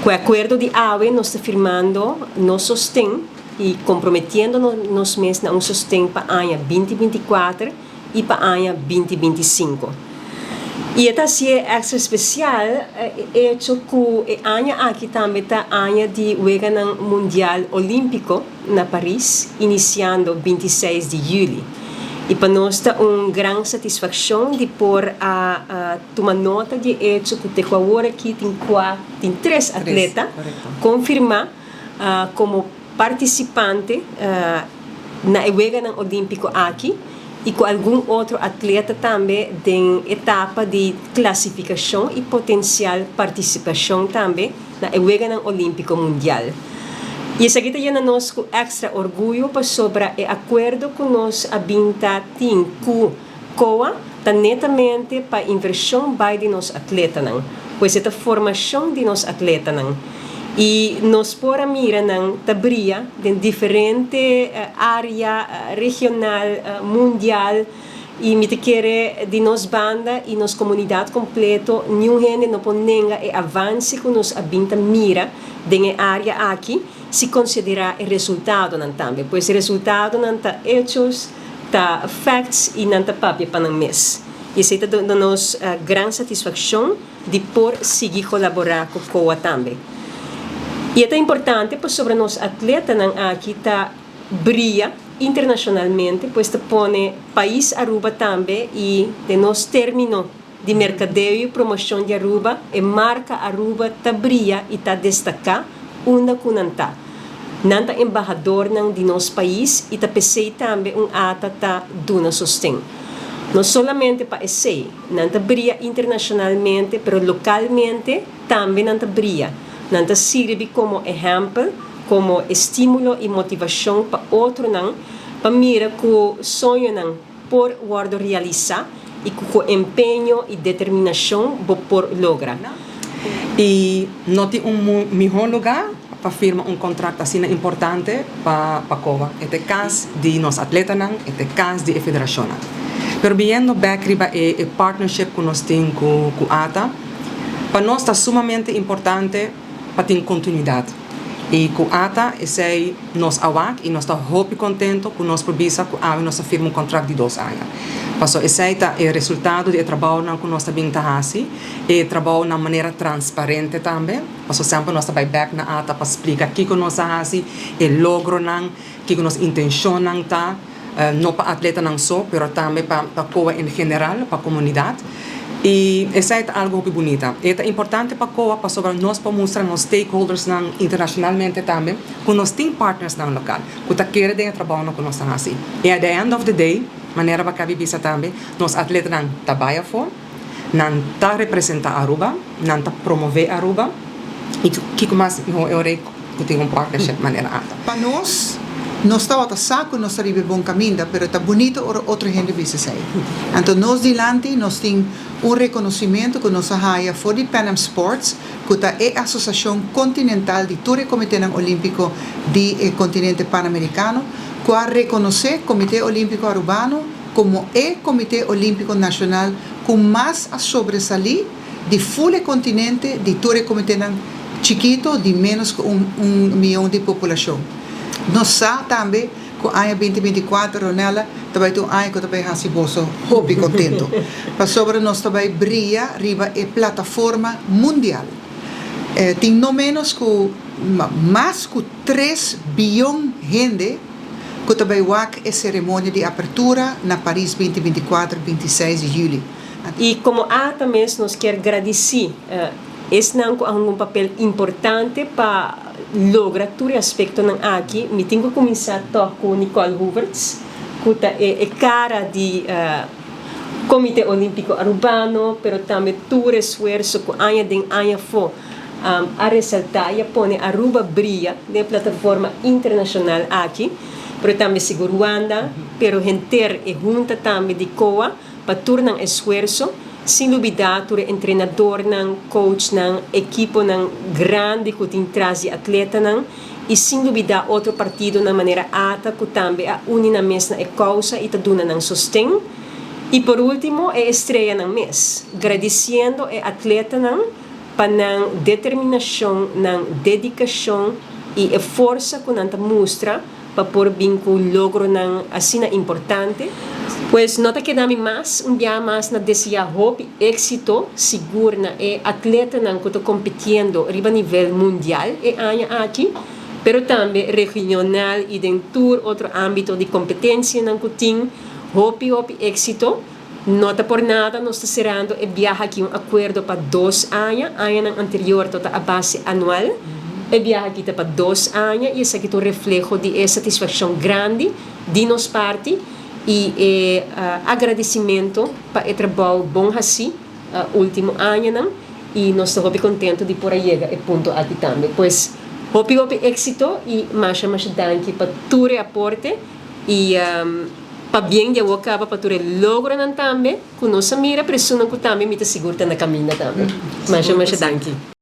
Ku e akuerdo di awe nos ta firmando nos sosten i komprometiendo nos mes na un sosten pa aña 2024 i pa aña 2025. I e ta hasié èkstra spesial e echo ku e aña aki tambe ta aña di Weganan Mundial Olímpiko na Paris, inisiando 26 di yüli. I pa nos ta un gran satisfakshon di por a tuma nota di e echo ku te ku awor aki tin kua tin tres atleta konfirmá komo partisipante na e Weganan Olímpiko aki i ku algun otro atleta tambe den etapa di klasifikashon i potensial partisipashon tambe na e Weganan Olímpiko Mundial. I esaki ta yena nos ku èkstra orguyo pasobra e akuerdo ku nos a bin ta tin ku COA ta netamente pa invershon bai di nos atletanan, pues e ta formashon di nos atletanan. I nos por a mira nan ta bria den diferente área regional, mundial, i mi ta kere di nos banda i nos komunidat kompleto niun hende no por nenga e avanse ku nos a bin ta mira den e área aki si konsiderá e resultadonan tambe. Pues e resultadonan ta hechos, ta facts i nan ta papia pa nan mes. I esei ta duna nos gran satisfakshon di por sigui kolaborá ku COA tambe. I e ta importante pasobra nos atletanan aki ta bria internashonalmente, pues ta pone pais Aruba tambe i den nos término di merkadeo i promoshon di Aruba, e marka Aruba ta bria i ta destaká unda ku nan ta. Nan ta embahadornan di nos pais i ta p'esei tambe un ata ta duna sosten. No solamente pa esei, nan ta bria internashonalmente, pero lokalmente tambe nan ta bria. Nan ta sirbi komo ehèmpel, komo estímulo i motivashon pa otronan pa mira ku soñonan por wòrdu realisá i ku ku empeño i determinashon bo por logra. I no tin un mihó lugá pa firma un kontrakt asina importante pa pa COA. E ta e kas di nos atletanan, e ta e kas di e federashonnan. Pero biniendo bèk riba e e partnership ku nos tin ku ku ata, pa nos ta sumamente importante pa tin kontinuidat. I ku ata esei nos a wak i nos ta hopi kontento ku nos por bisa ku awe nos a firma un kontrakt di 2 aña. Paso esei ta e resultado di e trabounan ku nos ta bin ta hasi, e trabou na manera transparente tambe, paso semper nos ta bai bèk na ata pa splika kiko nos a hasi, e logronan, kiko nos intenshonnan ta, no pa atletanan so, pero tambe pa pa COA en general, pa komunidat. I esei ta algu hopi bunita. E ta importante pa COA pasobra nos por mustra nos stakeholdersnan internashonalmente tambe ku nos tin partnersnan lokal ku ta kere den e trabounan ku nos ta hasi. I at the end of the day, manera bo a kabi bisa tambe, nos atletanan ta bai afó, nan ta representá Aruba, nan ta promové Aruba i kiko mas mihó e ora ei ku tin un partnership manera ata. Pa nos, nos tabata sa ku nos ta riba e bon kaminda, pero ta bunito ora otro hende bisa esei. Anto nos dilanti nos tin un rekonosimentu ku nos a haya for di Pan Am Sports, ku ta e asosiashon kontinental di tur e komitenan olímpiko di e kontinente panamerikano, ku a rekonosé Komité Olímpiko Arubano komo e komité olímpiko nashonal ku mas a sobresalí di ful e kontinente di tur e komitenan chikito di ménos ku un mion di populashon. Nos sa tambe ku aña 2024, Ronella, ta bai ta un aña ku ta bai hasi boso hopi kontento, pasobra nos ta bai bria riba e plataforma mundial. Tin no ménos ku mas ku 3 bion hende ku ta bai wak e seremonia di apertura na Paris 2024, 26 di yüli. I komo ata mes nos kier gradisí esnan ku a hunga un papel importante pa logra tur e aspektonan aki. Mi tin ku kuminsá tòg ku Nicole Hoevertsz, ku ta e kara di Komité Olímpiko Arubano, pero tambe tur esfuerso ku aña den aña afó a resaltá i a pone Aruba bria den e plataforma internashonal aki, pero tambe sigur Wanda, pero henter e hunta tambe di COA pa tur nan esfuerso, sin lubidá tur e entrenadornan, coachnan, ekiponan grandi ku tin tras di atletanan i sin lubidá otro partidonan manera ata ku tambe a uni nan mes na e kousa i ta duna nan sosten. I por último e estreanan mes, gradisiendo e atletanan. pa nan determinacion, nan dedicacion y e forsa cu nan ta mustra pa por bin cu logronan asina importante. Pues no ta keda mi mas un bia mas na desea hopi exito sigur na e atletanan cu ta compitiendo riba nivel mundial e aña aki, pero tambe regional y den tur otro ambito di competencianan cu tin. Hopi hopi exito. No ta por nada nos ta cerando e biaha aki un acuerdo pa 2 aña. Añanan anterior tabata a base anual. E biaha aki ta pa 2 aña y esaki ta un refleho di e satisfaccion grandi di nos parti y e agradecimento pa e trabou bon haci ultimo añanan y nos ta hopi contento di por a yega e punto aki tambe. Pues hopi hopi exito y masha masha danki pa tur e aporte y pabien di awor caba pa tur e logronan tambe cu nos a mira, pero esunnan cu tambe mi ta sigur ta na caminda tambe. Masha masha danki.